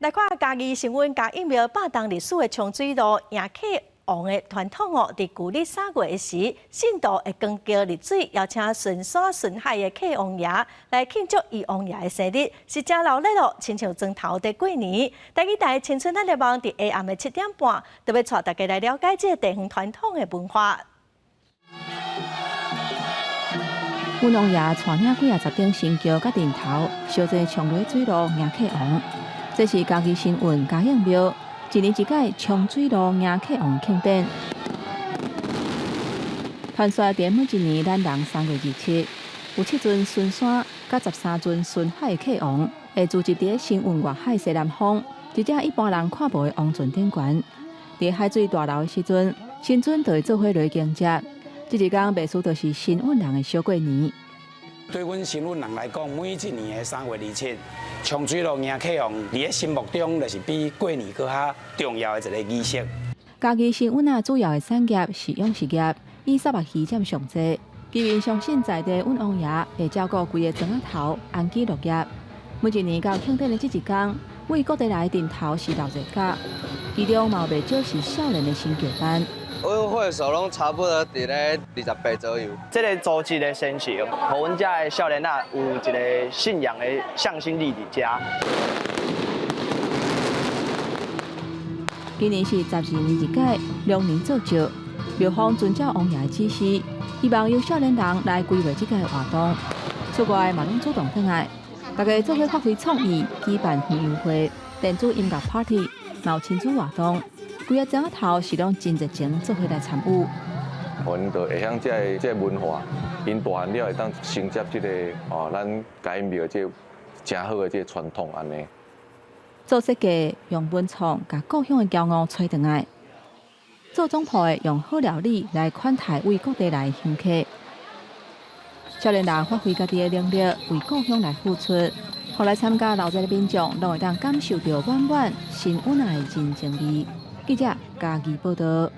來看嘉義新塭嘉應廟百冬歷史的沖水路迎客王的傳統哦，佇舊曆3月時，信徒會扛轎入水，邀請巡山巡海的客王爺來慶祝伊王爺的生日，是誠熱鬧咯，親像莊頭佇過年。台語台青春咱的網佇下暗的7點半，就欲帶大家來了解這個地方傳統的文化。阮王爺帶領幾仔十頂神轎佮陣頭，相齊衝入水路迎客王。這是嘉義新塭嘉應廟一年一屆沖水路迎客王慶典。傳說佇每一年咱人3月27，有七尊巡山佮13尊巡海的客王，會聚集佇新塭外海西南方，一隻一般人看無的王船頂懸。佇海水大流的時陣，神尊就會做伙來迎接。這一工袂輸就是新塭人的小過年。對阮新塭人來講，每一年的3月27，沖水路迎客王，佇咧心目中就是比過年閣較重要的一個儀式。嘉義新塭仔主要的產業是養殖業，以虱目魚佔上濟。居民相信在地阮王爺會照顧規个莊仔頭安居樂業。每一年到慶典的這一工，為各地來的陣頭是鬧熱架，其中嘛有袂少是少年的神轎班。阮歲數攏差不多佇咧28左右。這个組織的生成，予阮遮的少年仔有一个信仰的向心力佇遮。今年是12年一屆，2年做醮，廟方遵照王爺的指示，希望由少年人來規劃這個活動。出外嘛攏主動轉來，大家做伙發揮創意，舉辦園遊會、電子音樂 party，嘛有親子活動。規个莊仔頭是攏真熱情，做伙來參與。𪜶就會曉這个文化，𪜶大漢了會當承接這个哦，咱嘉應廟這个誠好的這个傳統按呢。做設計用文創，共故鄉的驕傲揣轉來；做總鋪的用好料理來款待為各地來的香客。少年人發揮家己的能力，為故鄉來付出，予來參加鬧熱的民眾，攏會當感受著滿滿新塭的人情味。記者嘉義報導。